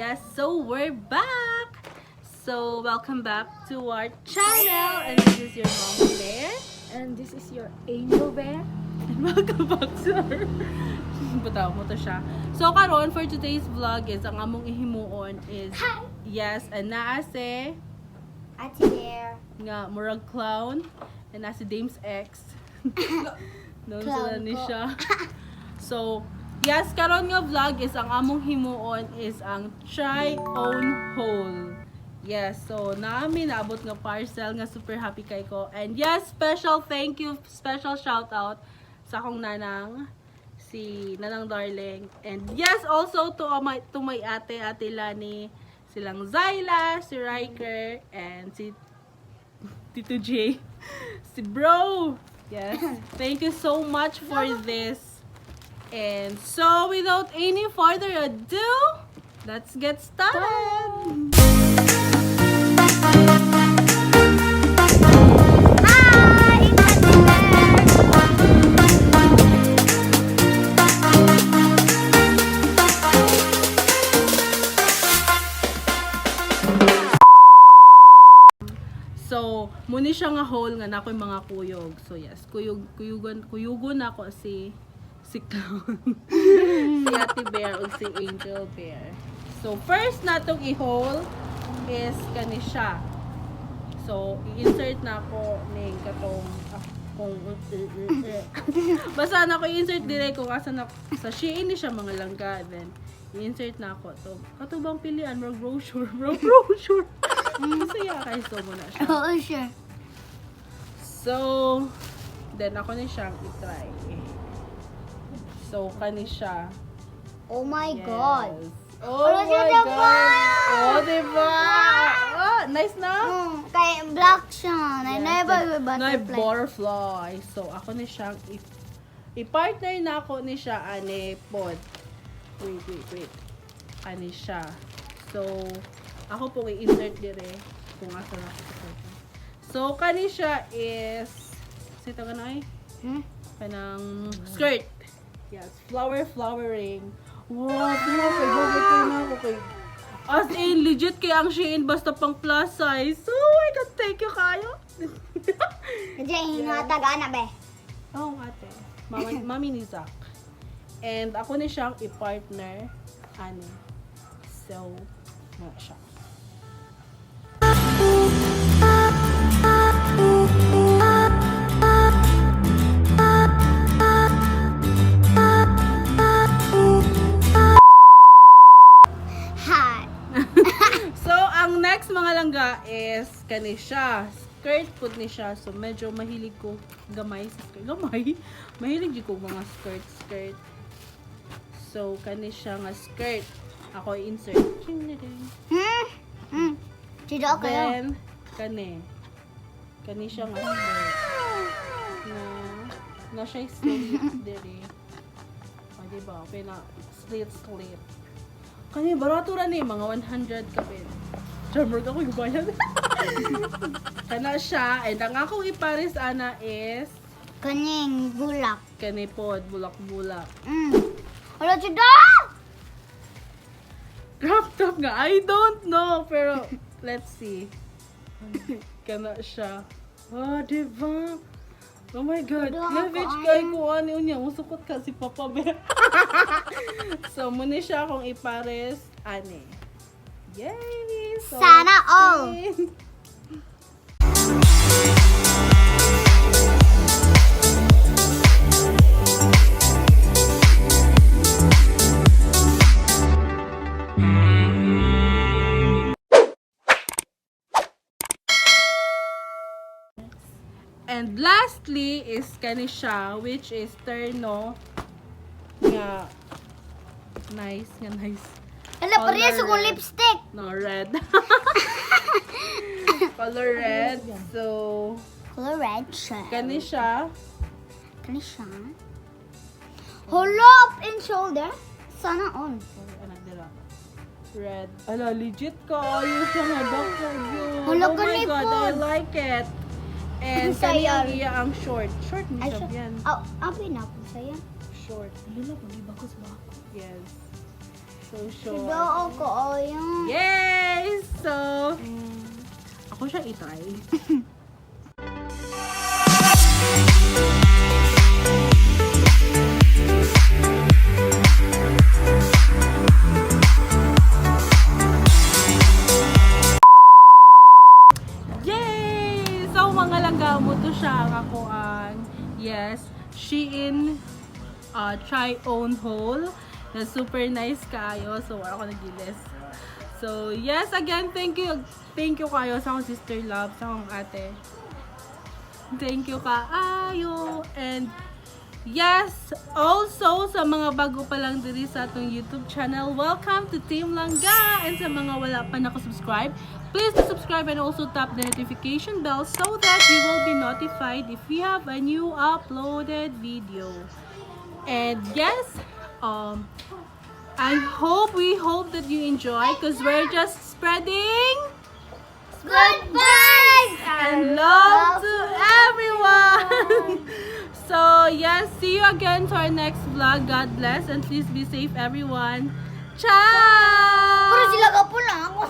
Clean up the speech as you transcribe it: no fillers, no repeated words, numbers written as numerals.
Yes, so we're back! So, welcome back to our channel! And this is your Mom Bear. And this is your Angel Bear. And welcome back to our... Butaw mo to siya. So, karon for today's vlog is, ang among ihimuon is... Hi! Yes, and naa si Ate Bear. nga murag clown and naa si Dame's ex. Noon sila Clown ni ko. siya. So, yes, karon nga vlog is ang among himuon is ang try on haul. Yes, so naami naabot nga parcel nga super happy kay ko. And yes, special thank you, special shout out sa akong nanang si Nanang Darling. And yes, also to my ate, Ate Lani, silang Zyla, si Riker, and si Tito J. Si Bro. Yes. Thank you so much for this. And so, without any further ado, let's get started. Hi! It's Ate Bear! So, muni siya nga hole nga nakoy mga kuyog. So yes, kuyog kuyugon kuyugon nako si si Clown. Si Ate Bear ug si Angel Bear. So, first natong i-hole is kani siya. So, i-insert na ako ning katong kung basta na ako i-insert dire kung asa na sa Shein ni siya, mga langga, then i-insert na ako to kato bang pilian murag brochure, murag brochure masaya kay so mo na siya. Oh, sure. So then ako ni siyang i-try. So kani siya. Oh my God. Yes. Oh Wala my siya God. diba? Oh, diba? Oh, nice na. Kaya black siya. I Yes, never then, with na butterfly. butterfly. So, ako ni siyang i-partner na ako ni siya ane pod. Wait, wait, wait. Ani siya. So, ako pong i-insert dire kung asa na ako sa. So, kani siya is sito ka na ay? Hmm? Kanang skirt. Yes, flower flowering. Wow, flower bagay ko na ako kay. As in, legit kay ang Shein basta pang plus size. So, oh my God, thank you kayo. Kasi hinatag ana be. Oo, oh, ate. Mama, mami ni Zach. And ako ni siyang i-partner. Ano. So, nga siya. Hi. So, ang next, mga langga, is kani siya. Skirt pud ni siya. So, medyo mahilig ko gamay sa skirt. Gamay? Mahilig di ko mga skirt, skirt. So, kani siya nga skirt. Ako i-insert. Ching, ding. Chido kayo. Then, kani. Kani siya nga skirt. Na, na siya slit diri. O, diba? Okay na. Slit, slit. Kani, barato ra ni. Mga 100 kapit. Charmer ako yung bayan. Kana siya. And ang akong ipares, ana, is Kaning bulak. kani pod, bulak-bulak. Wala chido! Crop top nga. I don't know. Pero, let's see. Kana siya. Oh, diba? Oh my God. Wala ako, Leverage kay ko. Ano niya? Musukot ka si Papa Bear. So, muna siya akong ipares. Ane. Yay! So, Sana all. see. And lastly is kani siya, which is terno nga nice, nga nice. Hala, parehas Color akong red. lipstick. No, red. Color red. So, Color red siya. kani siya. Kani siya. Hala, up and shoulder. Sana all. Sorry, anak dira. Red. Ala, legit ka. Ayos siya nga. Doctor yun. Hala, Oh my kani God, I pod. like it. And kani Sayang. ang iya ang short. Short ni Ay, siya siya. yan. Oh, abi na po saya. Short. Lula, pag iba ko sa bako. Yes. So short. Doo ko yung. Yay! So, ako siya i-try. Yay! So, mga langga mo to siya ang ako ang, yes, Shein try own haul na super nice kaayo. So, wala ko nagilis. So, yes, again, thank you. Thank you kayo sa akong sister love, sa akong ate. Thank you kaayo. And yes, also sa mga bago pa lang diri sa atong YouTube channel, welcome to Team Langga! And sa mga wala pa nakasubscribe, please do subscribe and also tap the notification bell so that you will be notified if we have a new uploaded video. And yes, I hope we hope that you enjoy because we're just spreading Good vibes! and love to everyone. So, yes, see you again to our next vlog. God bless and please be safe, everyone. Ciao! Pero sila ka po lang ako.